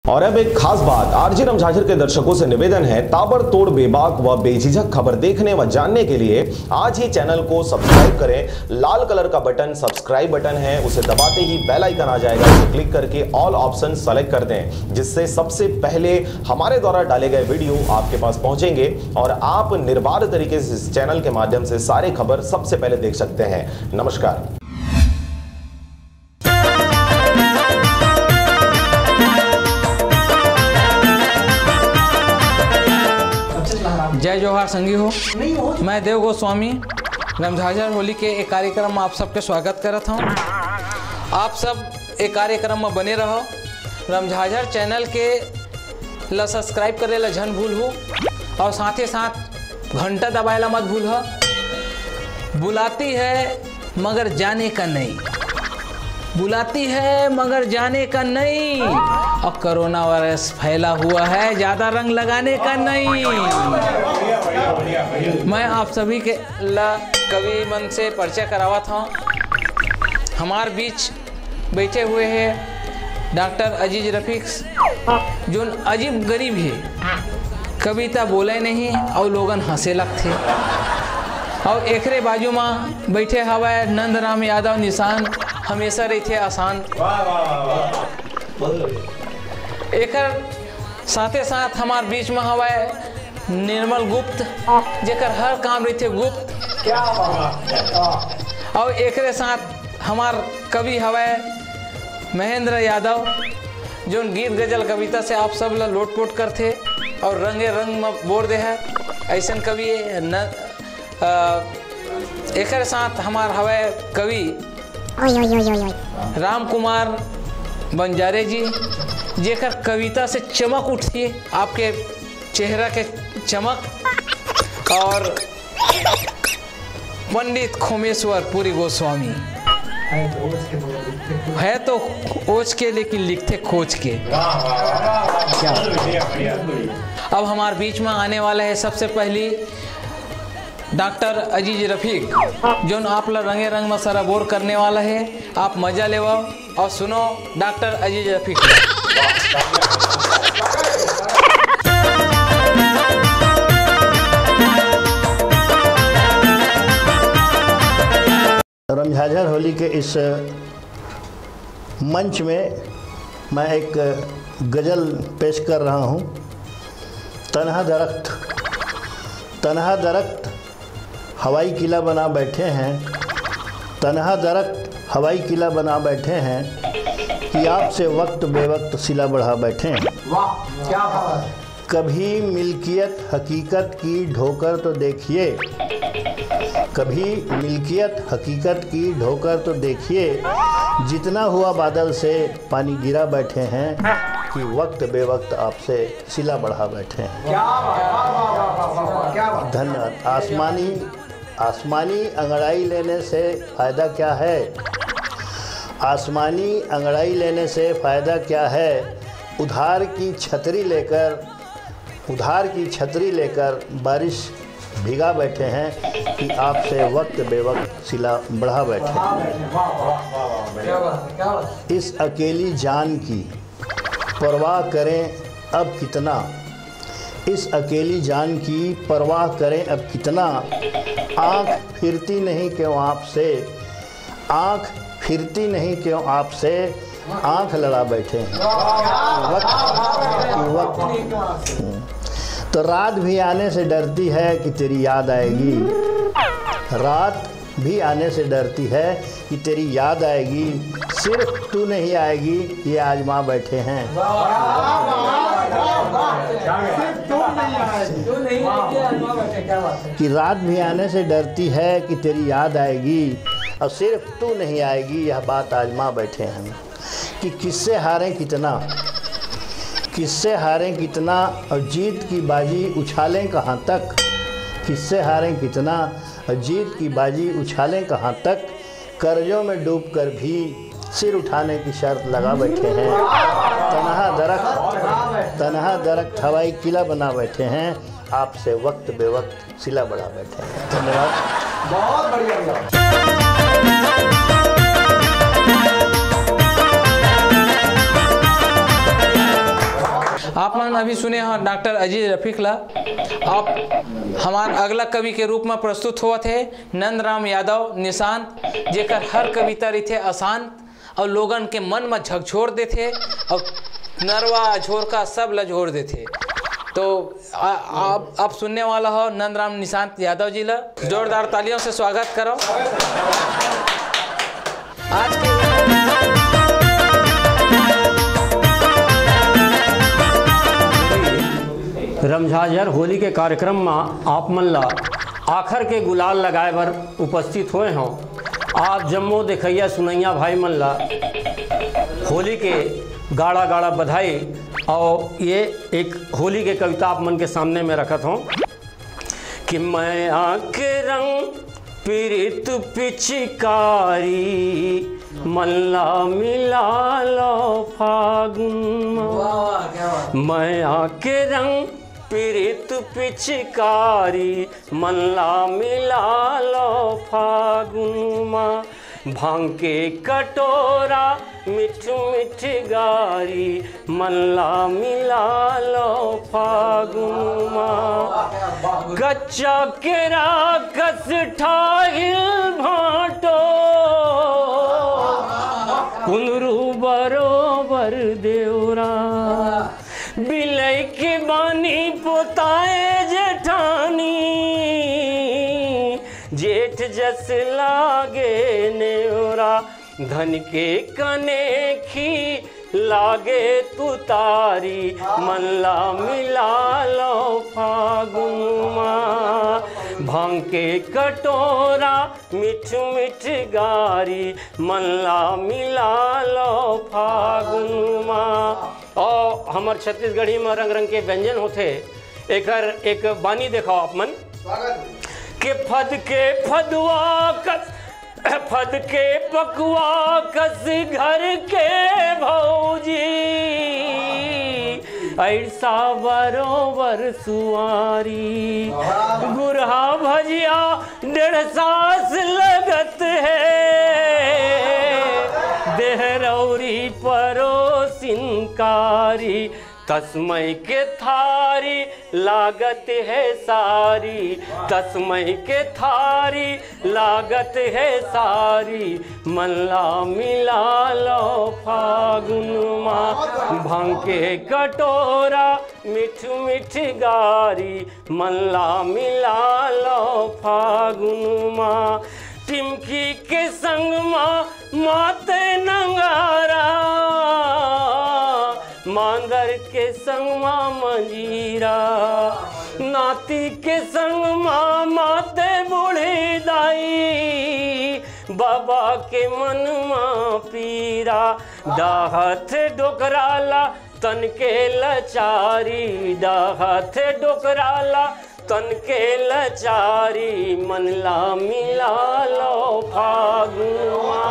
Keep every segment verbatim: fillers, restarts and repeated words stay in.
और अब एक खास बात, आरजे रमझाझर के दर्शकों से निवेदन है, ताबड़तोड़ बेबाक व बेझिझक खबर देखने व जानने के लिए आज ही चैनल को सब्सक्राइब करें। लाल कलर का बटन सब्सक्राइब बटन है, उसे दबाते ही बेल आइकन आ जाएगा, उसे क्लिक करके ऑल ऑप्शन सेलेक्ट कर दें, जिससे सबसे पहले हमारे द्वारा डाले गए वीडियो आपके पास पहुंचेंगे और आप निर्बाध तरीके से इस चैनल के माध्यम से सारे खबर सबसे पहले देख सकते हैं। नमस्कार। जय जोहार संगी हो, मैं देव गोस्वामी रमझाझर होली के एक कार्यक्रम में आप सबके स्वागत करत हूँ। आप सब एक कार्यक्रम में बने रहो। रमझाझर चैनल के ला सब्सक्राइब करे ला झन भूलहू और साथे साथ घंटा दबाए ला मत भूलह। बुलाती है मगर जाने का नहीं, बुलाती है मगर जाने का नहीं। और कोरोना वायरस फैला हुआ है, ज्यादा रंग लगाने का नहीं। मैं आप सभी के ला कवि मन से परिचय करावत हूँ। हमार बीच बैठे हुए हैं डॉक्टर अजीज रफीक, जोन अजीब गरीब है, कविता बोले नहीं और लोगन हंसे लगथे। और एकरे बाजू में बैठे हवय नंदराम यादव निशान, हमेशा रहते आसान। एकर साथे साथ हमार बीच में हवय निर्मल गुप्त, जेकर हर काम रहते गुप्त। क्या बात है। और एकरे साथ हमार कवि हवय महेंद्र यादव, जोन गीत गजल कविता से आप सब ला लोटपोट करथे और रंगे रंग में बोर दे है, ऐसन कवि है न। अ, एकर साथ हमार हवय कवि राम कुमार बंजारे जी, जेकर कविता से चमक उठती है, आपके चेहरा के चमक। और पंडित खोमेश्वर पुरी गोस्वामी है तो ओच के, लेकिन लिखते खोच के। क्या? अब हमारे बीच में आने वाला है सबसे पहली डॉक्टर अजीज रफीक, जोन आप ला रंगे रंग में सराबोर करने वाला है। आप मजा लेवा और सुनो डॉक्टर अजीज रफीक। रमझाझर होली के इस मंच में मैं एक गजल पेश कर रहा हूँ। तनहा दरख्त, तनहा दरख्त हवाई किला बना बैठे हैं, तनहा दरख्त हवाई किला बना बैठे हैं कि आपसे वक्त बेवक्त सिला बढ़ा बैठे हैं। वाह, क्या बात है। कभी मिल्कियत हकीकत की ढोकर तो देखिए, कभी मिल्कियत हकीकत की ढोकर तो देखिए, जितना हुआ बादल से पानी गिरा बैठे हैं कि वक्त बेवक्त आपसे सिला बढ़ा बैठे हैं। क्या बात, वाह, वाह, वाह, वाह, वाह, क्या बात। धन्यवाद। आसमानी, आसमानी अंगड़ाई लेने से फायदा क्या है? आसमानी अंगड़ाई लेने से फायदा क्या है? उधार की छतरी लेकर, उधार की छतरी लेकर बारिश भिगा बैठे हैं कि आपसे वक्त बेवक्त सिला बढ़ा बैठे हैं। क्या बात है, क्या बात है। इस अकेली जान की परवाह करें अब कितना, इस अकेली जान की परवाह करें अब कितना, आंख फिरती नहीं क्यों आपसे, आंख फिरती नहीं क्यों आपसे, आंख लड़ा बैठे हैं। वक्त, वक्त। हम्म। तो रात भी आने से डरती है कि तेरी याद आएगी, रात भी आने से डरती है कि तेरी याद आएगी, सिर्फ तू नहीं आएगी, ये आजमा बैठे हैं। सिर्फ तू नहीं आएगी। कि रात भी आने से डरती है कि तेरी याद आएगी, और सिर्फ तू नहीं आएगी, यह बात आजमा बैठे हैं। कि किससे हारें कितना, किससे हारें कितना और जीत की बाजी उछालें कहाँ तक, किससे हारें कितना और जीत की बाजी उछालें कहाँ तक, कर्जों में डूबकर भी सिर उठाने की शर्त लगा बैठे हैं। तनहा दरख्त, तनहा दरख्त हवाई किला बना बैठे हैं, आपसे वक्त बेवक्त सिला बढ़ा बैठे हैं। धन्यवाद। बहुत बढ़िया, भैया। आप मन अभी सुने हो डॉक्टर अजीज रफीक ला। आप हमार अगला कवि के रूप में प्रस्तुत होवत हे नंदराम यादव निशांत, जेकर हर कविता रहिथे अशांत और लोगन के मन में झकझोर देथे और नरवा झोरका सब ला झोर देथे। तो आ, आप, आप सुनने वाला हो नंदराम निशांत यादव जी ला। जोरदार तालियों से स्वागत करो। आज के रमझाझर होली के कार्यक्रम म आप मन ला आखर के गुलाल लगाए बर उपस्थित होए हों। आप जम्मो देखइया सुनइया भाई मन ला होली के गाड़ा गाड़ा बधाई। और ये एक होली के कविता आप मन के सामने में रखत हों कि मया के रंग पीरित पिचकारी, मन ला मिला लो फागुन मा। वाह, वाह, क्या बात। मया के रंग पीरित पिचकारी, मन ला मिला लो फागुन मा। भांग के कटोरा मिठ मिठ गारी, मन ला मिला लो फागुन मा। कच्चा केरा कस ठाहिल भांटो, कुंदरू बरोबर देवरा। बिलई के बानी पोताए जेठानी, जेठ जस लागे नेवरा। धन के कनेखी लागे तुतारी, मन ला मिला लो फागुन मा। भांग के कटोरा मिठ मिठ गारी, मन ला मिला लो फागुन मा। और हमर छत्तीसगढ़ी में रंग रंग के व्यंजन होथे। एकर एक बानी देखाओ आप मन। स्वागत है। के फद के फदुआ कस, फद के पकुआ कस घर के भौजी, ऐसा बरोबर सुआरी। गुरहा भजिया डेढ़ सास लगत है, देहरौरी परोसिनकारी। तस्मय के थारी लागत है सारी, तस्मय के थारी लागत है सारी। मन ला मिला लो फागुन मा। भांग के कटोरा मिठ मिठ गारी, मन ला मिला लो फागुन मा। टिमकी के संग मा माते नंगारा, मांदर के संग मा मंजीरा, नाती के संग मा माते बूढ़ी दाई, बाबा के मन मा पीरा। डाहत डोकरा ला तन के लचारी, डाहत डोकरा ला तन के लचारी। मन ला मिला लो फागुन मा।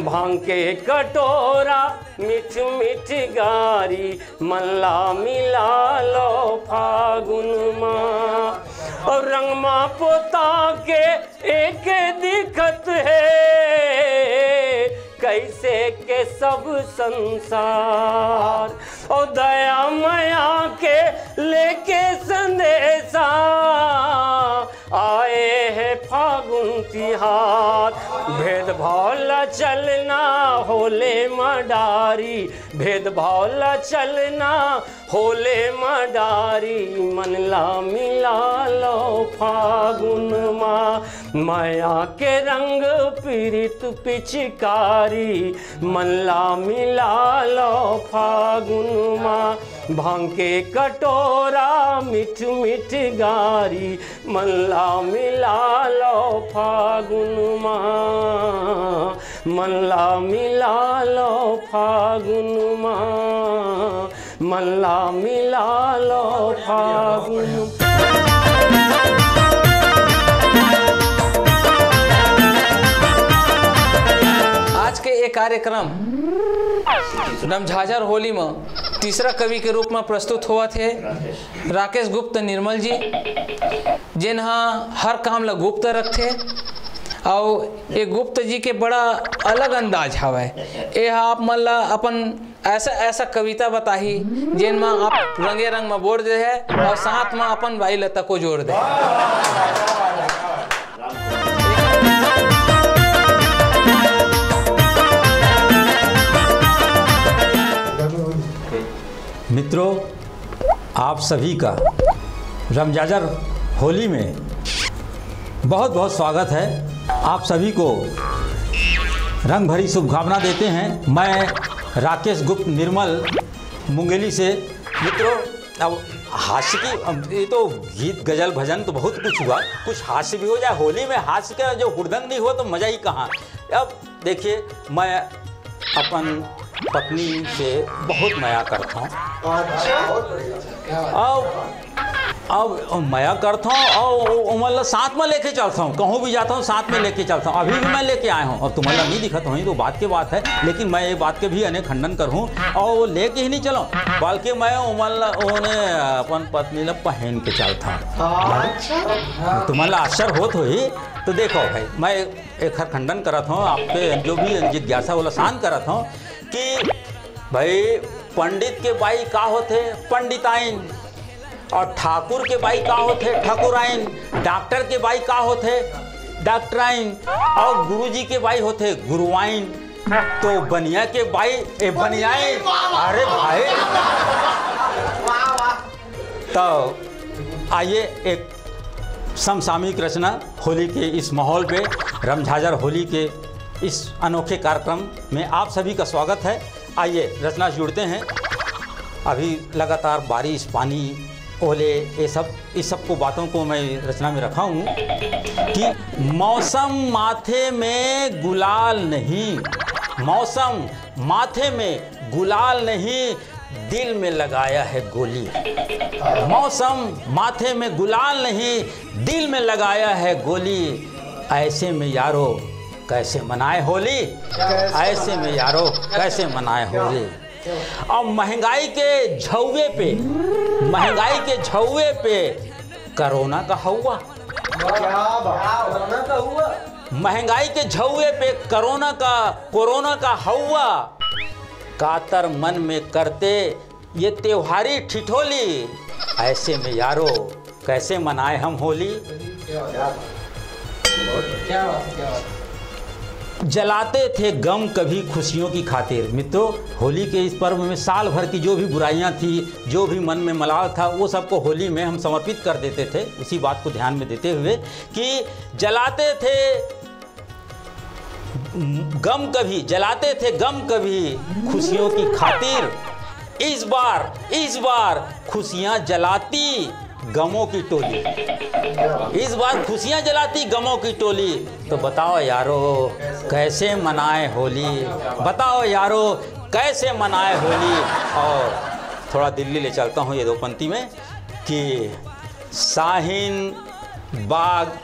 भांग के कटोरा मिठ मिठ गारी, मन ला मिला लो फागुन मा। और रंग मा पोता के एक दिखत है, कैसे के सब संसार। और दया मया के लेके संदेशा, आए है फागुन तिहार। भेदभाव ला चलना होले मा डारी, भेदभाव ला चलना होले मा डारी। मन ला मिला लो फागुन मा। मया के रंग पीरित पिचकारी, मन ला मिला लो फागुन मा। भांग के कटोरा मिठ मिठ गारी, मन ला मिला लो फागुन मा। मन ला मिला लो फागुन मा। मन ला मिला लो फागुन। आज के ये कार्यक्रम रमझाझर होली म तीसरा कवि के रूप म प्रस्तुत होवत हे राकेश गुप्त निर्मल जी, जेन ह हर काम ला गुप्त रखथे। अउ ये गुप्त जी के बड़ा अलग अंदाज हवय। ये ह आप मन ला अपन ऐसा ऐसा कविता बताही, जेन म आप रंगे रंग म बोर दे है और साथ म अपन बाई ल तको जोर दे। मित्रों, आप सभी का रमझाझर होली में बहुत बहुत स्वागत है। आप सभी को रंग भरी शुभकामना देते हैं। मैं राकेश गुप्त निर्मल, मुंगेली से। मित्रों, अब हास्य की, अब ये तो गीत, गजल, भजन तो बहुत कुछ हुआ, कुछ हास्य भी हो जाए। होली में हास्य का जो हुड़दंग नहीं हो तो मजा ही कहाँ। अब देखिए, मैं अपन पत्नी से बहुत मया करता हूँ। अच्छा। अब अब मया करता हूँ और ओमन ला साथ में लेके चलता हूँ, कहूँ भी जाता हूँ साथ में लेके चलता हूँ। अभी भी मैं लेके आया हूँ और तुम्हारा नहीं दिखत होही तो बात के बात है, लेकिन मैं ये बात के भी अने खंडन करहूँ और वो लेके ही नहीं चलो, बल्कि मैं ओमन ला, ओने अपन पत्नी ला पहन के चलता हूँ। अच्छा। तुम्हारा आश्चर्य होत होही तो देखो भाई, मैं एखर खंडन करत हूँ, आपके जो भी जिज्ञासा वाला शांत करत हूँ कि भाई, पंडित के बाई का होथे? पंडिताइन। और ठाकुर के बाई का होथे? ठाकुराइन। डॉक्टर के बाई का होथे? डॉक्टराइन। और गुरुजी के बाई होथे गुरुवाइन। तो बनिया के बाई, ए, बनियाइन। अरे भाई, तो आइए, एक समसामयिक रचना होली के इस माहौल पे, रमझाझर होली के इस अनोखे कार्यक्रम में आप सभी का स्वागत है। आइए, रचना से जुड़ते हैं। अभी लगातार बारिश, पानी, ओले, ये सब, इस सब को, बातों को मैं रचना में रखा हूँ कि मौसम माथे में गुलाल नहीं, मौसम माथे में गुलाल नहीं, दिल में लगाया है गोली। मौसम माथे में गुलाल नहीं, दिल में लगाया है गोली। ऐसे में यारो, कैसे मनाए होली? ऐसे में यारो, कैसे मनाए होली? अब महंगाई के झौवे पे, महंगाई के झौवे पे कोरोना का हौवा। क्या बात। महंगाई के झौवे पे कोरोना का, कोरोना का हौवा। कातर मन में करते ये त्योहारी ठिठोली। ऐसे में यारो, कैसे मनाए हम होली? क्या बात। क्या बात है, क्या बात है। जलाते थे गम कभी खुशियों की खातिर। मित्रों, होली के इस पर्व में साल भर की जो भी बुराइयां थी, जो भी मन में मलाल था, वो सबको होली में हम समर्पित कर देते थे। उसी बात को ध्यान में देते हुए कि जलाते थे गम कभी, जलाते थे गम कभी खुशियों की खातिर, इस बार, इस बार खुशियां जलाती गमों की टोली। इस बार खुशियां जलाती गमों की टोली। तो बताओ यारो, कैसे मनाए होली? बताओ यारो, कैसे मनाए होली? और थोड़ा दिल्ली ले चलता हूँ ये दो पंक्ति में कि शाहीन बाग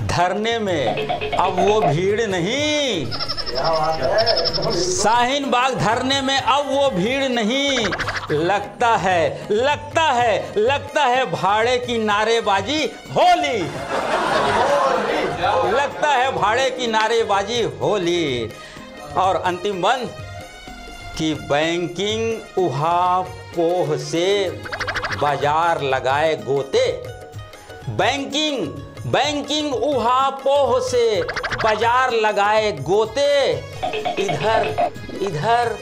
धरने में अब वो भीड़ नहीं। शाहीन बाग धरने में अब वो भीड़ नहीं। लगता है, लगता है, लगता है भाड़े की नारेबाजी होली। लगता है भाड़े की नारेबाजी होली। और अंतिम बंद कि बैंकिंग उहापोह से बाजार लगाए गोते। बैंकिंग, बैंकिंग उहापोह से बाजार लगाए गोते। इधर, इधर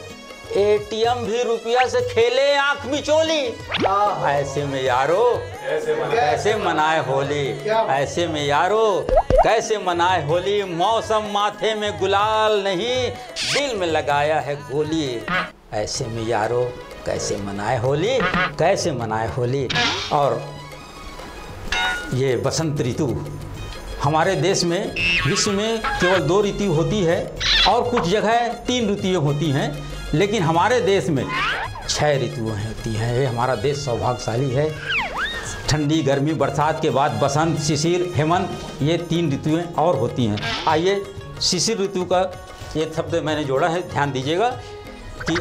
एटीएम भी रुपया से खेले आंख मिचोली। ऐसे में यारो, कैसे मनाए होली? ऐसे में यारो, कैसे मनाए होली? मौसम माथे में गुलाल नहीं, दिल में लगाया है गोली। ऐसे में यारो, कैसे मनाए होली? कैसे मनाए होली? और ये बसंत ऋतु हमारे देश में, विश्व में केवल दो ऋतु होती है और कुछ जगह तीन ऋतुएं होती हैं, लेकिन हमारे देश में छह ऋतुएं होती हैं। ये हमारा देश सौभाग्यशाली है। ठंडी, गर्मी, बरसात के बाद बसंत, शिशिर, हेमंत, ये तीन ऋतुएं और होती हैं। आइए, शिशिर ऋतु का ये शब्द मैंने जोड़ा है, ध्यान दीजिएगा कि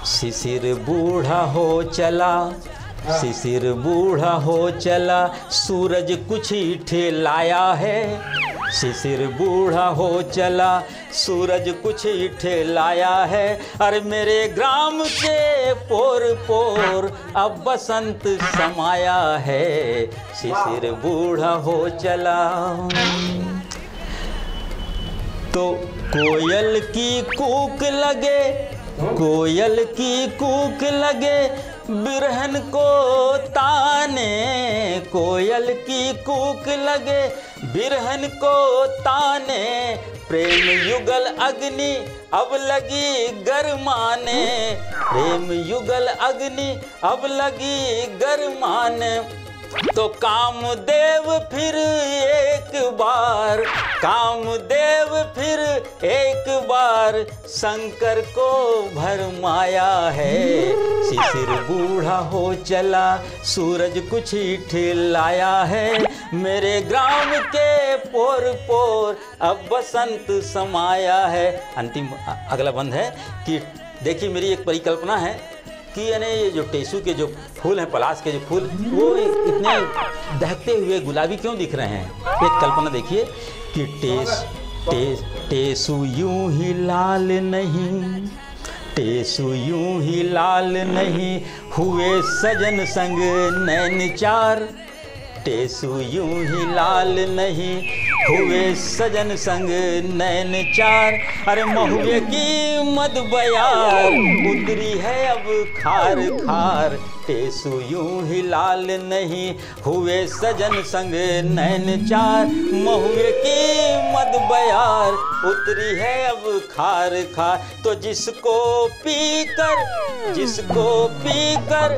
शिशिर बूढ़ा हो चला, शिशिर बूढ़ा हो चला, सूरज कुछ ही ठेलाया है। शिशिर बूढ़ा हो चला, सूरज कुछ इठलाया है। अरे मेरे ग्राम के पोर पोर अब बसंत समाया है। शिशिर बूढ़ा हो चला। तो कोयल की कूक लगे, कोयल की कूक लगे बिरहन को ताने, कोयल की कूक लगे बिरहन को ताने। प्रेम युगल अग्नि अब लगी गरमाने, प्रेम युगल अग्नि अब लगी गरमाने। तो कामदेव फिर एक बार, कामदेव फिर एक बार शंकर को भरमाया है। शिशिर बूढ़ा हो चला, सूरज कुछ इठलाया है। मेरे ग्राम के पोर पोर अब बसंत समाया है। अंतिम अ-, अगला बंद है कि देखिए, मेरी एक परिकल्पना है कि यानी ये जो टेसू के जो फूल हैं, पलाश के जो फूल, वो इतने दहकते हुए गुलाबी क्यों दिख रहे हैं? एक कल्पना देखिए कि टेस टेस टेसू यूं ही लाल नहीं, टेसू यूं ही लाल नहीं, हुए सजन संग नैन चार। टेसू यूं ही लाल नहीं, हुए सजन संग नैन चार। अरे महुए की मद बयार उतरी है अब खार खार। टेसू यूं ही लाल नहीं, हुए सजन संग नैन चार। महुए की मद बयार उतरी है अब खार खार। तो जिसको पीकर, जिसको पीकर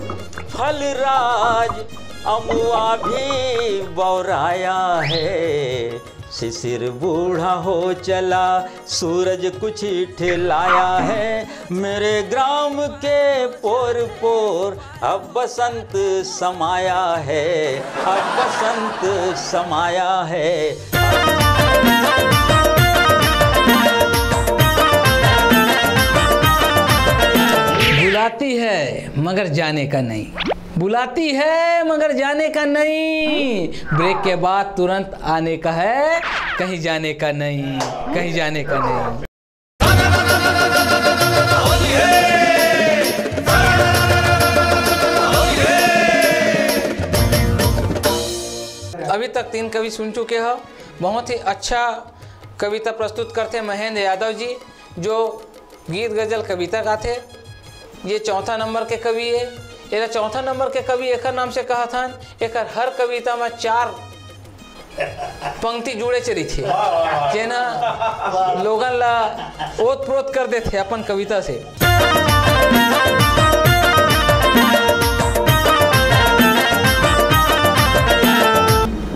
फलराज अमुआ भी बौराया है। शिशिर बूढ़ा हो चला, सूरज कुछ इठलाया है। मेरे ग्राम के पोर पोर अब बसंत समाया है, अब बसंत समाया है। बुलाती है मगर जाने का नहीं, बुलाती है मगर जाने का नहीं। ब्रेक के बाद तुरंत आने का है, कहीं जाने का नहीं, कहीं जाने का नहीं। अभी तक तीन कवि सुन चुके हो। बहुत ही अच्छा कविता प्रस्तुत करते महेंद्र यादव जी, जो गीत गजल कविता गाथे। ये चौथा नंबर के कवि है। एला चौथा नंबर के कवि एकर नाम से कहत हन, एकर हर कविता में चार पंक्ति जुड़े च रहिथे, जेना लोगन ला ओत प्रोत कर देथे अपन कविता से।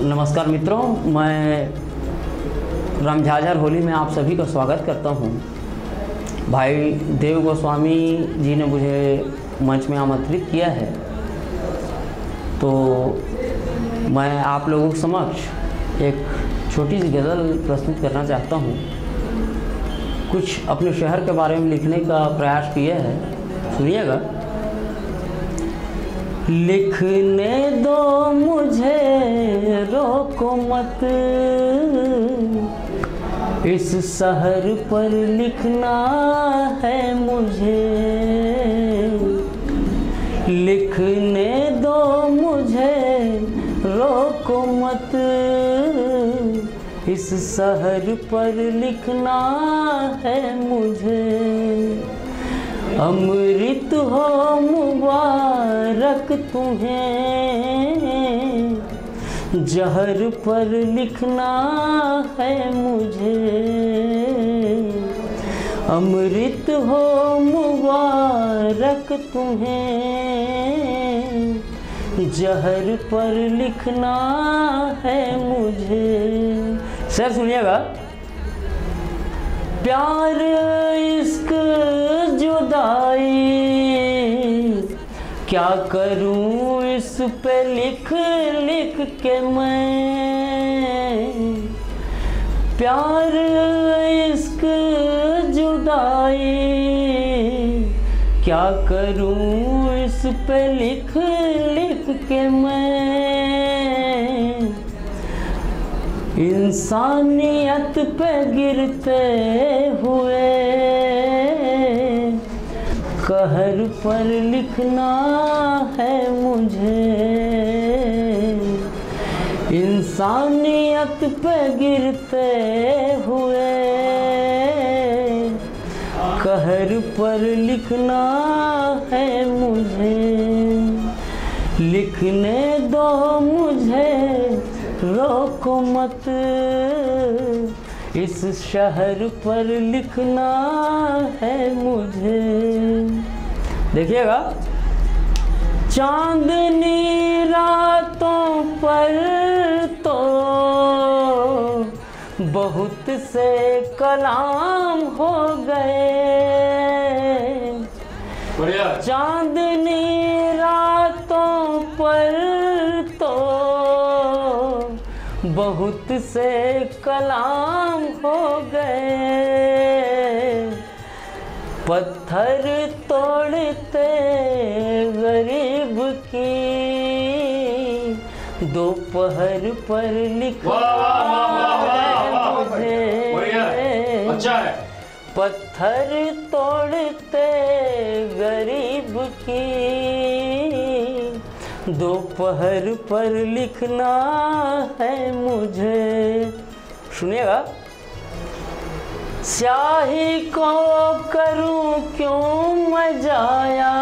नमस्कार मित्रों, मैं राम झाझर होली में आप सभी का स्वागत करता हूँ। भाई देव गोस्वामी जी ने मुझे मंच में आमंत्रित किया है, तो मैं आप लोगों के समक्ष एक छोटी सी गज़ल प्रस्तुत करना चाहता हूँ। कुछ अपने शहर के बारे में लिखने का प्रयास किया है, सुनिएगा। लिखने दो मुझे, रोको मत, इस शहर पर लिखना है मुझे। लिखने दो मुझे, रोको मत, इस शहर पर लिखना है मुझे। अमृत हो मुबारक तुम्हें, जहर पर लिखना है मुझे। अमृत हो मुबारक तुम्हें, जहर पर लिखना है मुझे। शेर सुनिएगा। प्यार, इश्क, जुदाई, क्या करूं इस पे लिख लिख के मैं। प्यार, इश्क, जुदाई, क्या करूं इस पे लिख लिख के मैं। इंसानियत पे गिरते हुए कहर पर लिखना है मुझे। इंसानियत पे गिरते हुए कहर पर लिखना है मुझे। लिखने दो मुझे, रोको मत, इस शहर पर लिखना है मुझे। देखिएगा, चांदनी रातों पर तो बहुत से कलाम हो गए। बढ़िया। चांदनी रातों पर तो बहुत से कलाम हो गए। पत्थर तोड़ते गरीब की दोपहर पर लिखना है मुझे। अच्छा है। पत्थर तोड़ते गरीब की दोपहर पर लिखना है मुझे। सुनिएगा, स्याही को करूं क्यों मैं जाया,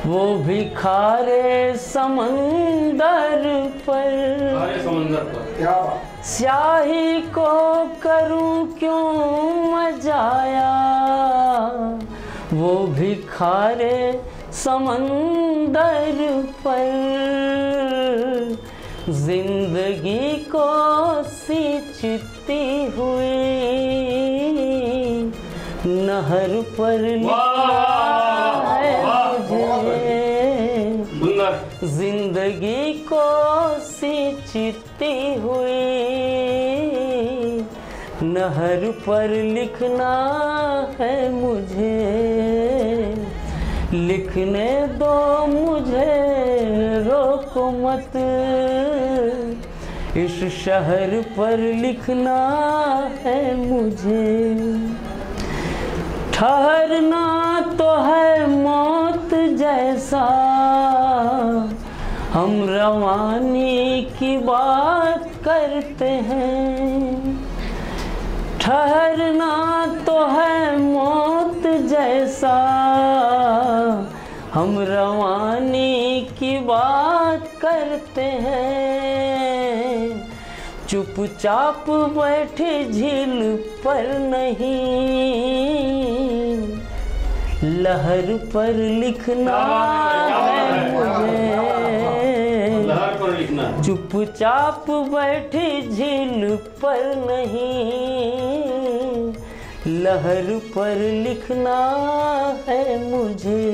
वो भी खारे समंदर पर। खारे समंदर पर। क्या बात। स्याही को करूं क्यों मैं जाया, वो भी खारे समंदर पर। जिंदगी को सींचती हुई नहर पर लिखना है मुझे। जिंदगी को सींचती हुई नहर पर लिखना है मुझे। लिखने दो मुझे, रोको मत, इस शहर पर लिखना है मुझे। ठहरना तो है मौत जैसा, हम रवानी की बात करते हैं। ठहरना तो है मौत जैसा, हम रवानी की बात करते हैं। चुपचाप बैठे झील पर नहीं, लहर पर लिखना है मुझे। चुपचाप बैठे झील पर नहीं, लहर पर लिखना है मुझे।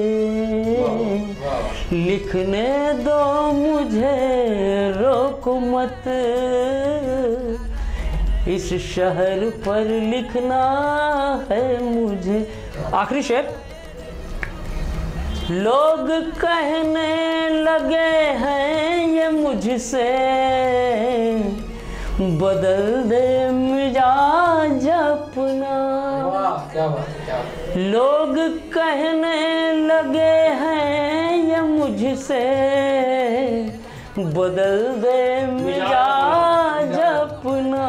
लिखने दो मुझे, रोको मत, इस शहर पर लिखना है मुझे। आखिरी शेर। लोग कहने लगे हैं ये मुझसे, बदल दे मिजाज अपना। वाह, क्या बात है, क्या बात है। लोग कहने लगे हैं ये मुझसे, बदल दे मिजाज अपना।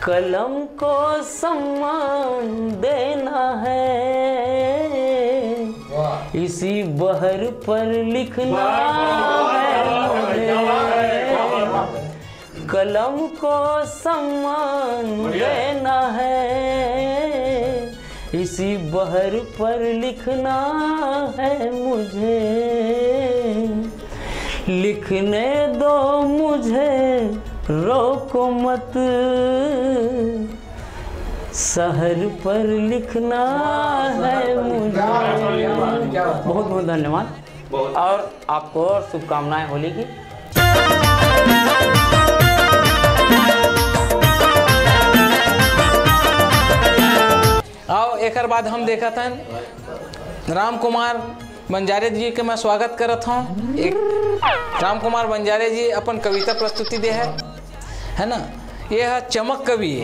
कलम को सम्मान देना है, इसी बहर पर लिखना है मुझे। कलम को सम्मान देना है, इसी बहर पर लिखना है मुझे। लिखने दो मुझे, रोको मत, शहर पर लिखना है मुझे। बहुत बहुत धन्यवाद। बहुत। और आपको और शुभकामनाएं होली की। आओ, एकर बाद हम देखत हन राम कुमार बंजारे जी के मैं स्वागत करत हूँ। एक रामकुमार बंजारे जी अपन कविता प्रस्तुति दे है, है ना? ये है चमक कवि।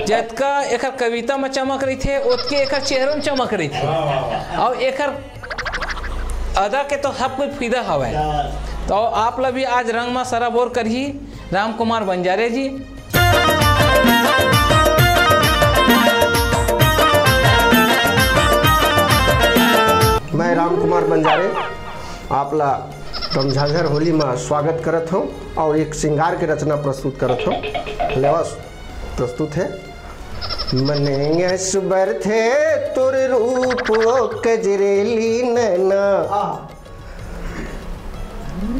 जतका एकर कविता में चमक रही थे, ओतके एकर चेहरों में चमक रही थे। और एकर अदा के तो सब कोई फिदा हवै। तो आप ला भी आज रंग में सराबोर करही रामकुमार बंजारे जी। मैं रामकुमार बंजारे आप ला रमझाझर होली में स्वागत करत हूँ और एक श्रृंगार के रचना प्रस्तुत करत हूँ। लेवा प्रस्तुत है। मने यस बरथे तोर रूप ओ कजरेली नैना,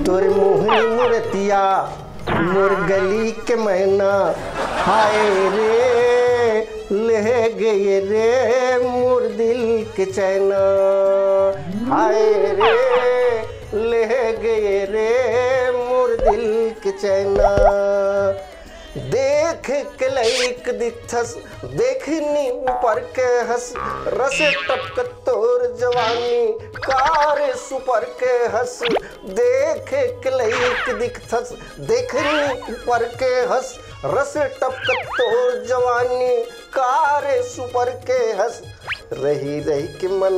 तोर मोहनी मूरतिया मोर गली के मैना। हाय रे, ले गए रे मोर दिल के चैना। हाय रे, ले गए रे मोर दिल के चैना। देख के लइक दिखथस, देखनी ऊपर के हस, रस टपक तोर जवानी, कार सुपर के हस। देख के लइक दिखथस, देखनी ऊपर के हस, रस टपक तोर जवानी, कार सुपर के हस। रही रही के मन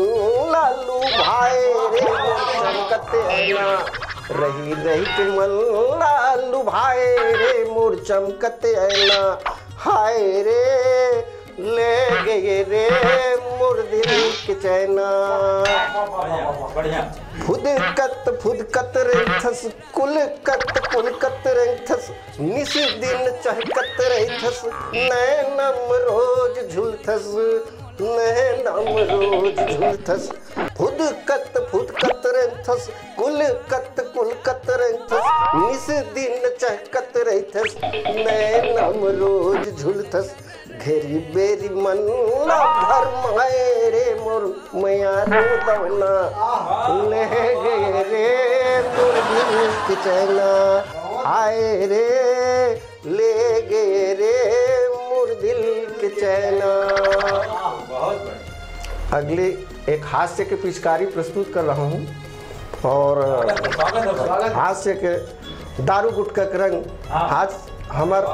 ला लुभाए रे मोर चमकत ऐना, रही रही के मन ला लुभाए रे मोर चमकत ऐना। हाय रे, ले गए रे मोर दिल के चैना। फुदकत फुदकत रहिथस, कुलकत कुलकत रहिथस, निस दिन चहकत रहिथस, नैनम रोज झुलथस, नैनम रोज झुलथस। फुदकत फुदकत रहिथस, कुलकत कुलकत रहिथस, निस दिन चहकत रहिथस, नैनम रोज झुलथस। घेरी बेरी मन ला भरमाए रे मोर मयारू दौना, ले गए रे मोर दिल के चैना। हाय रे, ले गए रे मोर दिल के चैना। अगली एक हास्य के पिचकारी प्रस्तुत कर रहा हूँ और हास्य के दारू गुटखा के रंग। आज हमर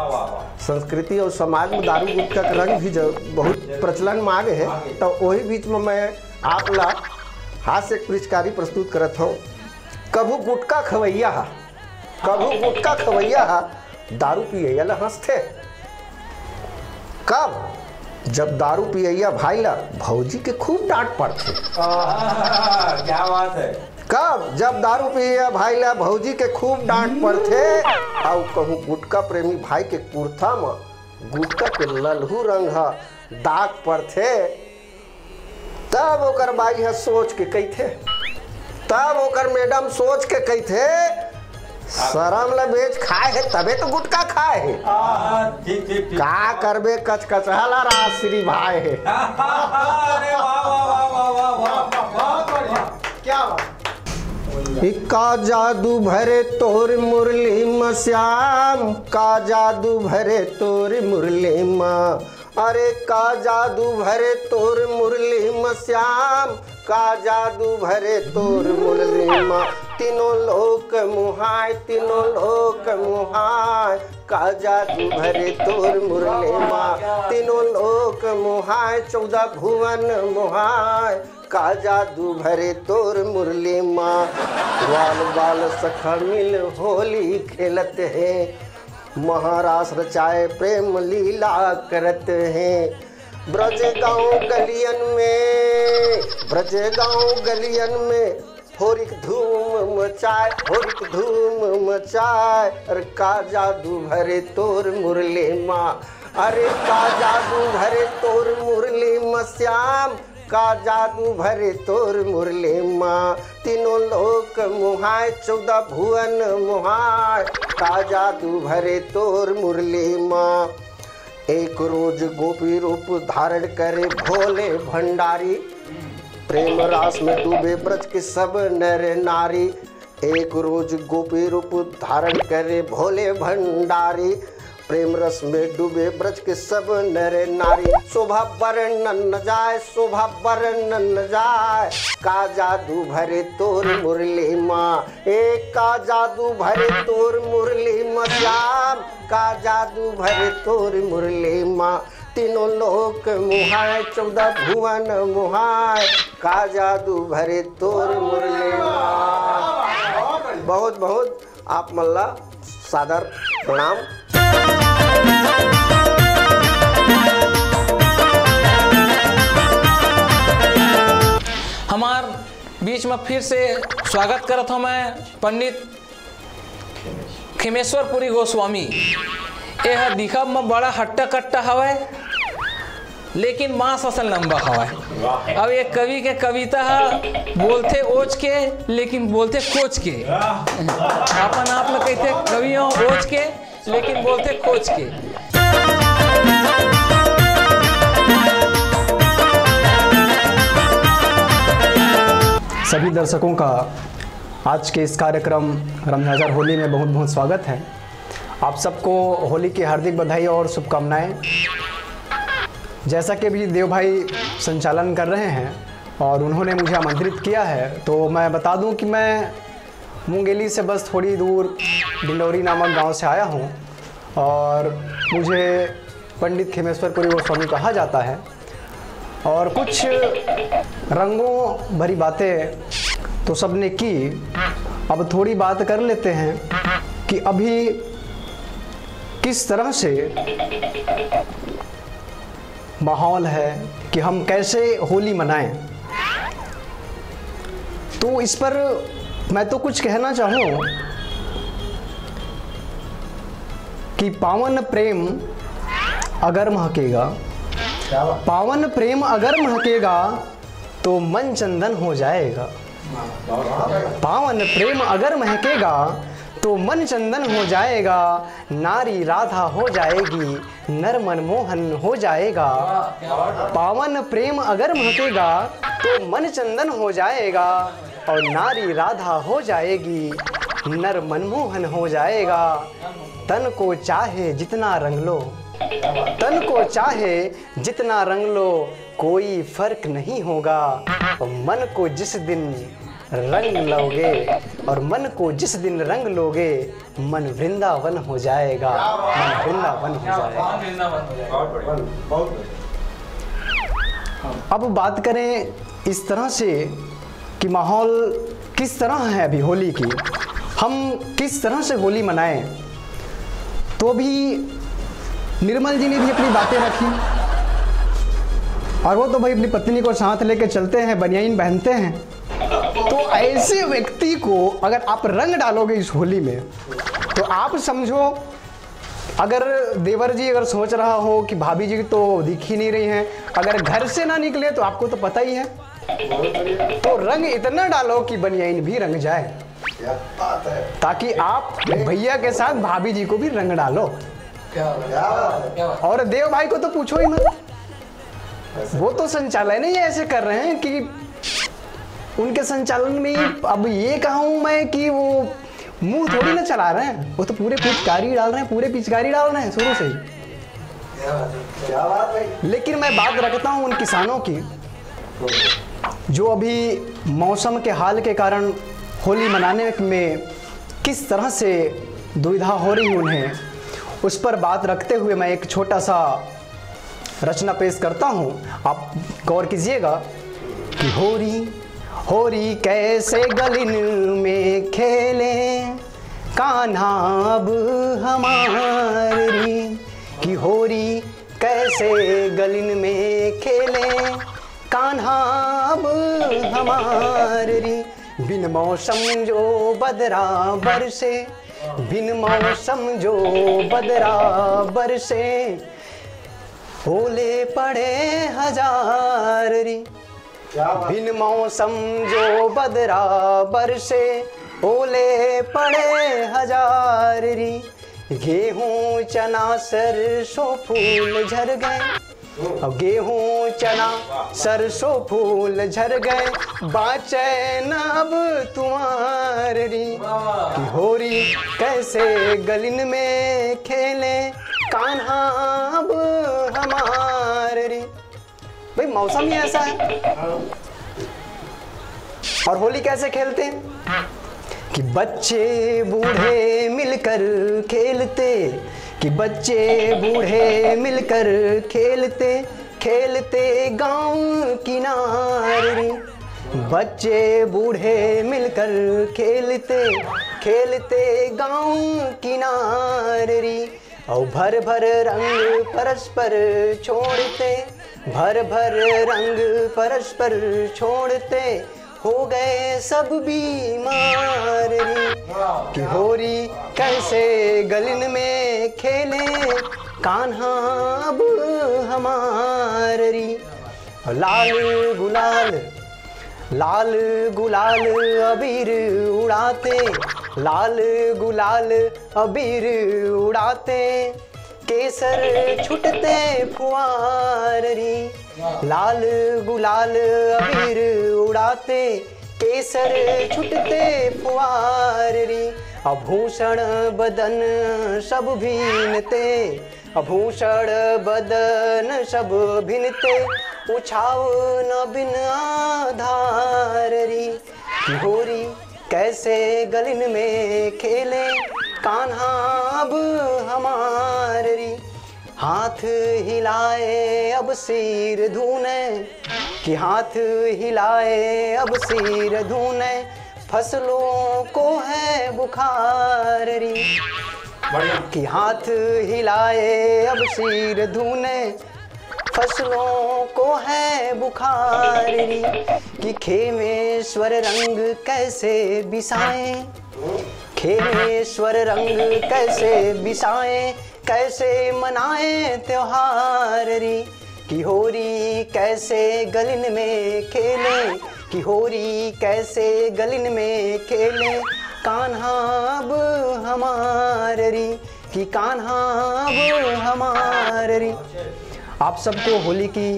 संस्कृति और समाज में दारू गुटखा के रंग भी ज-, बहुत प्रचलन में आ गए है। तो वही बीच में मैं आप ला हास्य के पिचकारी प्रस्तुत करत हूँ। कभू गुटखा खवैया हा, कभू गुटखा खवैया हा दारू पियैया ला हंसथे। कब? जब दारू पियैया भाई ला भौजी के खूब डांट पड़थे। क्या बात है। कब? जब दारू पियैया भाई ला भौजी के खूब डांट पड़थे, अउ कहूँ गुटखा प्रेमी भाई के कुर्ता म गुटखा के ललहू रंग ह दाग पड़थे, तब ओकर बाई ह सोच के कहिथे, तब ओकर मैडम सोच के कहिथे, शरम ल बेच खाए हे तबे तो गुटखा खाए हे। का करबे, कचकचहा ल राजश्री भाए हे। क्या बात। का जादू भरे तोर मुरली म श्याम, का जादू भरे तोर मुरली म। अरे का जादू भरे तोर मुरली म श्याम, का जादू भरे तोर मुरली म। तीनों लोक मुहाय, तीनों लोक मुहाय, का जादू भरे तोर मुरली म। तीनों लोक मुहाय, चौदह भुवन मुहाय, का जादू भरे तोर मुरली म। ग्वाल बाल सखा मिल होली खेलत हे, महारास रचाए प्रेम लीला करत हे। ब्रज गांव गलियन में, ब्रज गांव गलियन में होरिक धूम मचाए, होरिक धूम मचाए। अरे का जादू भरे तोर मुरली म, अरे का जादू भरे तोर मुरली म श्याम, का जादू भरे तोर मुरली म। तीनों लोक मुहाय, चौदह भुवन मुहाय, का जादू भरे तोर मुरली म। एक रोज गोपी रूप धारण करे भोले भंडारी, प्रेम रास में डूबे ब्रज के सब नर नारी। एक रोज गोपी रूप धारण करे भोले भंडारी, प्रेम रस में डूबे ब्रज के सब नर नारी। शोभा बरनन न जाय, शोभा बरनन न जाय, का जादू भरे तोर मुरली मा। ए का जादू भरे तोर मुरली मा श्याम, का जादू भरे तोर मुरली मा। तीनों लोक मुहाय, चौदह भुवन मुहाय, का जादू भरे तोर मुरली मा। बहुत बहुत आप मन ला सादर प्रणाम। हमार बीच में फिर से स्वागत करत हूँ मैं पंडित खेमेश्वरपुरी गोस्वामी। ए ह दिखब म बड़ा हट्टा कट्टा हवय, लेकिन मांस असन लंबा हवय। अब एक कवि के कविता ह बोलथे ओच के, लेकिन बोलथे कोच के। अपन आप ल कहिथे कवि हो ओच के, लेकिन बोलथे कोच के। सभी दर्शकों का आज के इस कार्यक्रम रमझाझर होली में बहुत बहुत स्वागत है। आप सबको होली की हार्दिक बधाई और शुभकामनाएं। जैसा कि अभी देव भाई संचालन कर रहे हैं और उन्होंने मुझे आमंत्रित किया है, तो मैं बता दूं कि मैं मुंगेली से बस थोड़ी दूर डिंडौरी नामक गांव से आया हूं और मुझे पंडित खेमेश्वर पुरी गोस्वामी कहा जाता है। और कुछ रंगों भरी बातें तो सबने की, अब थोड़ी बात कर लेते हैं कि अभी किस तरह से माहौल है, कि हम कैसे होली मनाएं। तो इस पर मैं तो कुछ कहना चाहूँ कि पावन प्रेम अगर महकेगा, क्या बात। पावन प्रेम अगर महकेगा तो मन चंदन हो जाएगा। पावन प्रेम अगर महकेगा तो मन चंदन हो जाएगा, नारी राधा हो जाएगी, नर मनमोहन हो जाएगा। पावन प्रेम अगर महकेगा तो मन चंदन हो जाएगा और नारी राधा हो जाएगी, नर मनमोहन हो जाएगा। तन को चाहे जितना रंग लो, तन को चाहे जितना रंग लो, कोई फर्क नहीं होगा। मन को जिस दिन रंग लोगे और मन को जिस दिन रंग लोगे, मन वृंदावन हो जाएगा। मन वृंदावन हो जाएगा। बहुत बढ़िया। बहुत बढ़िया। अब बात करें इस तरह से कि माहौल किस तरह है अभी होली की, हम किस तरह से होली मनाएं, तो अभी निर्मल जी ने भी अपनी बातें रखी और वो तो भाई अपनी पत्नी को साथ लेके चलते हैं, बनियाइन पहनते हैं। तो ऐसे व्यक्ति को अगर आप रंग डालोगे इस होली में, तो आप समझो, अगर देवर जी अगर सोच रहा हो कि भाभी जी तो दिख ही नहीं रही हैं, अगर घर से ना निकले तो आपको तो पता ही है, तो रंग इतना डालो कि बनियाइन भी रंग जाए, क्या बात है। ताकि आप भैया के साथ भाभी जी को भी रंग डालो। क्या बात है। और देव भाई को तो पूछो ही मत, वो तो संचालन ही ऐसे कर रहे हैं कि उनके संचालन में ही, अब ये कहूँ मैं कि वो मुंह थोड़ी ना चला रहे हैं, वो तो पूरे पिचकारी डाल रहे हैं, पूरे पिचकारी डाल रहे हैं शुरू से ही। क्या बात है। क्या बात है। लेकिन मैं बात रखता हूँ उन किसानों की जो अभी मौसम के हाल के कारण होली मनाने में किस तरह से दुविधा हो रही उन्हें, उस पर बात रखते हुए मैं एक छोटा सा रचना पेश करता हूँ। आप गौर कीजिएगा कि होरी होरी कैसे गलिन में खेले कान्हा अब हमारी, कि होरी कैसे गलिन में खेले कान्हा अब हमारी। बिन मौसम जो बदरा बरसे, बिन मौसम जो बदरा बरसे, ओले पड़े हजार री। क्या बात। बिन मौसम जो बदरा बरसे, ओले पड़े हजार री। गेहूं चना सरसों फूल झर गए, अब गेहूं चना सरसों फूल झर गए, बाचे न अब तुआर री। कि होरी कैसे गलिन में खेले कान्हा अब हमार री। भाई, मौसम ही ऐसा है। और होली कैसे खेलते हैं कि बच्चे बूढ़े मिलकर खेलते, कि बच्चे बूढ़े मिलकर खेलते, खेलते गांव किनार री। बच्चे बूढ़े मिलकर खेलते, खेलते गांव किनार री। और भर भर रंग परस्पर छोड़ते, भर भर रंग परस्पर छोड़ते, हो गए सब बीमार री। कि होरी कैसे गलिन में खेले, कान्हा अब हमार री। लाल गुलाल, लाल गुलाल अबीर उड़ाते, लाल गुलाल अबीर उड़ाते, केसर छुटते फुआर री। लाल गुलाल अबीर उड़ाते, केसर छुटते फुआर री। आभूषण बदन सब भीनते, आभूषण बदन सब भिनते, उछाव न बिन आधार री। कि होरी कैसे गलिन में खेले, कान्हा अब हमार री। हाथ हिलाए अब सिर धुने, कि हाथ हिलाए अब सिर धुने, फसलों को है बुखार री। बढ़िया। कि हाथ हिलाए अब सिर धुने, फसलों को है बुखार री। कि खेमेश्वर रंग कैसे बिसाए, खेमेश्वर रंग कैसे बिसाए, कैसे मनाए त्योहार री। कि होरी कैसे गलिन में खेले, कि होरी कैसे गलिन में खेले, कान्हा अब हमार री। कि कान्हा अब हमार री। आप सबको होली की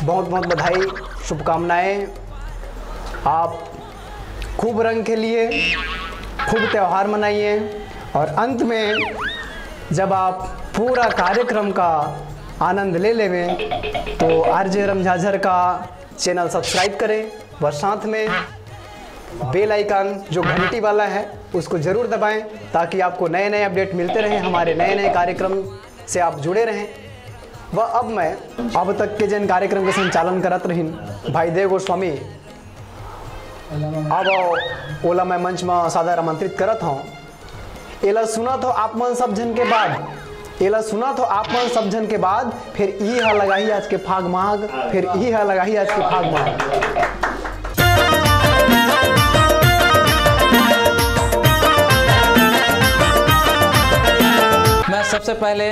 बहुत बहुत बधाई, शुभकामनाएं। आप खूब रंग खेलिए, खूब त्यौहार मनाइए, और अंत में जब आप पूरा कार्यक्रम का आनंद ले लेवें, तो आरजे रमझाझर का चैनल सब्सक्राइब करें, व साथ में बेल आइकन जो घंटी वाला है, उसको जरूर दबाएं, ताकि आपको नए नए अपडेट मिलते रहें, हमारे नए नए कार्यक्रम से आप जुड़े रहें। व अब मैं अब तक के जिन कार्यक्रम के संचालन करत रहिन भाई देव गोस्वामी, अब ओला मैं मंच में सादर आमंत्रित करत हूँ। एला सुनत हो आप मन सब झन के बाद, एला सुनत हो आप मन सब झन के बाद, फिर ई ह लगाही आज के फाग माग, फिर ई ह लगाही आज के फाग माग। मैं सबसे पहले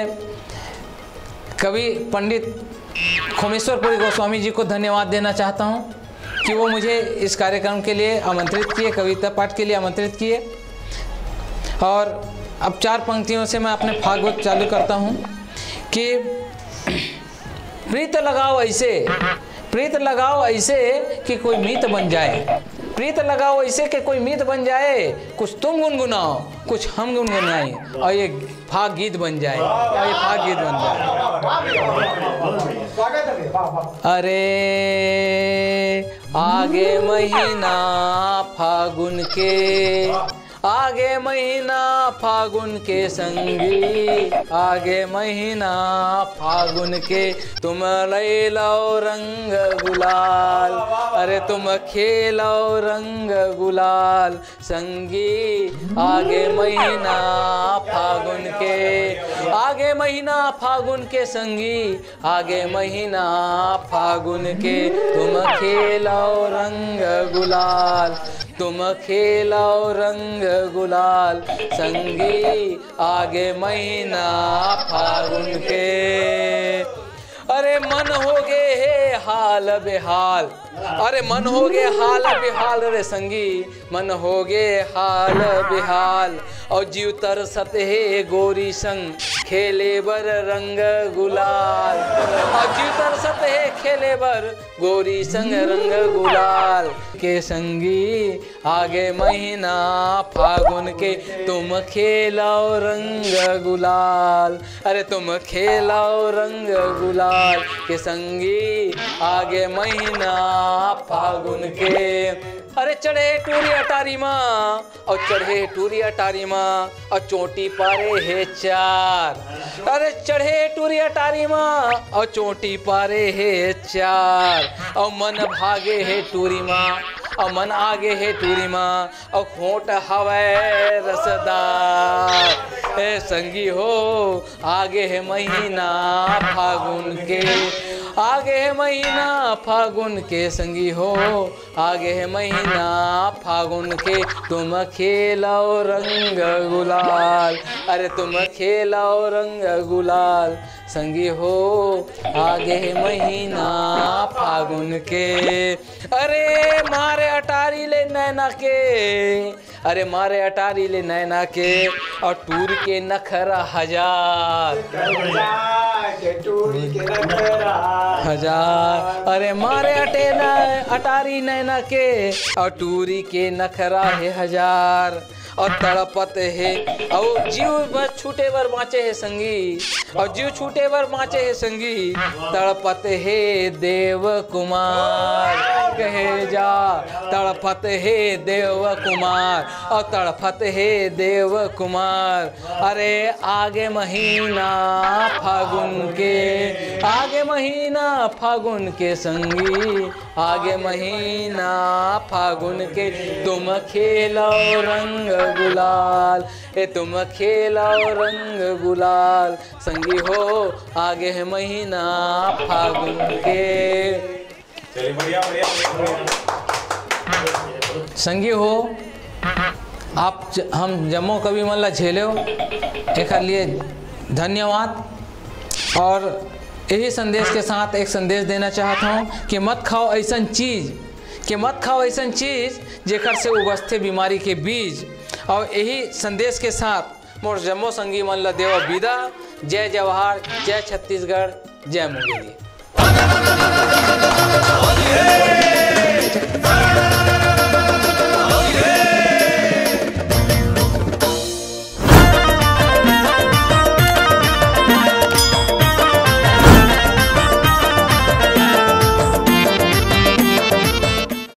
कवि पंडित खोमेश्वरपुरी गोस्वामी जी को धन्यवाद देना चाहता हूँ कि वो मुझे इस कार्यक्रम के लिए आमंत्रित किए, कविता पाठ के लिए आमंत्रित किए। और अब चार पंक्तियों से मैं अपने फागवत चालू करता हूँ कि प्रीत लगाओ ऐसे, प्रीत लगाओ ऐसे कि कोई मीत बन जाए, प्रीत लगाओ ऐसे कि कोई मीत बन जाए, कुछ तुम गुनगुनाओ, कुछ हम गुनगुनाएं, और ये फाग गीत बन जाए, और ये फाग गीत बन जाए। अरे आगे महीना फागुन के, आगे महीना फागुन के संगी, आगे महीना फागुन के, तुम लैलो रंग गुलाल, अरे तुम खेलो रंग गुलाल संगी। आगे महीना फागुन के, आगे महीना फागुन के संगी, आगे महीना फागुन के, तुम खेलो रंग गुलाल, तुम खेलो रंग गुलाल संगी, आगे महीना फागुन के। अरे मन हो गे हे हाल बेहाल, अरे मन हो गे हाल बेहाल रे संगी, मन हो गे हाल बेहाल। और जीव तरसत हे गोरी संग खेले बर रंग गुलाल, और जीव तरसत हे खेले बर गोरी संग रंग गुलाल। के संगी, आगे महीना फागुन के, तुम खेलो रंग गुलाल। अरे तुम खेलो रंग गुलाल के संगी, आगे महीना फागुन के। अरे चढ़े टूरी अटारी मा, अउ चढ़े टूरी अटारी मा, अउ चोटी पारे हे चार। अरे चढ़े टूरी अटारी मा, अउ चोटी पारे हे चार। अउ मन भागे हे टूरी मा, अउ मन आगे हे टूरी मा, अउ खोट हवय रसदार। ए संगी हो, आगे हे महीना फागुन के, आगे हे महीना फागुन के संगी हो, आगे हे महीना फागुन के, तुम खेलो रंग गुलाल। अरे तुम खेलो रंग गुलाल संगी हो, आगे हे महीना फागुन के। अरे मारे अटारी ले नैना के, अरे मारे अटारी ले नैना के, अउ टूरी के नखरा हजार। हजार। अरे मारे अटेना अटारी नैना के, अउ टूरी के नखरा हे हजार। अउ तड़पत हे, अउ जीव बस छूटे बर बाँचे हे संगी, अउ जीव छूटे बर बाँचे हे संगी। तड़पत हे देव कुमार, कहे जा, तड़पत हे देव कुमार, अउ तड़पत हे देव कुमार। अरे आगे महीना फागुन के, आगे महीना फागुन के संगी, आगे महीना फागुन के, तुम खेलो रंग गुलाल। ए तुम खेलो रंग गुलाल संगी हो, आगे हे महीना फागुन के। चलिए, बढ़िया, बढ़िया, बढ़िया, बढ़िया। संगी हो, आप ज-, हम जम्मो कवि मन ला झेलेव, एकर लिए धन्यवाद। और यही संदेश के साथ एक संदेश देना चाहत हूँ कि मत खाओ ऐसन चीज, कि मत खाओ ऐसन चीज जेकर से उबसथे बीमारी के बीज। और यही संदेश के साथ मोर जम्मो संगी मन ला देवव बिदा। जय जवाहर, जय छत्तीसगढ़, जय मुंगेली।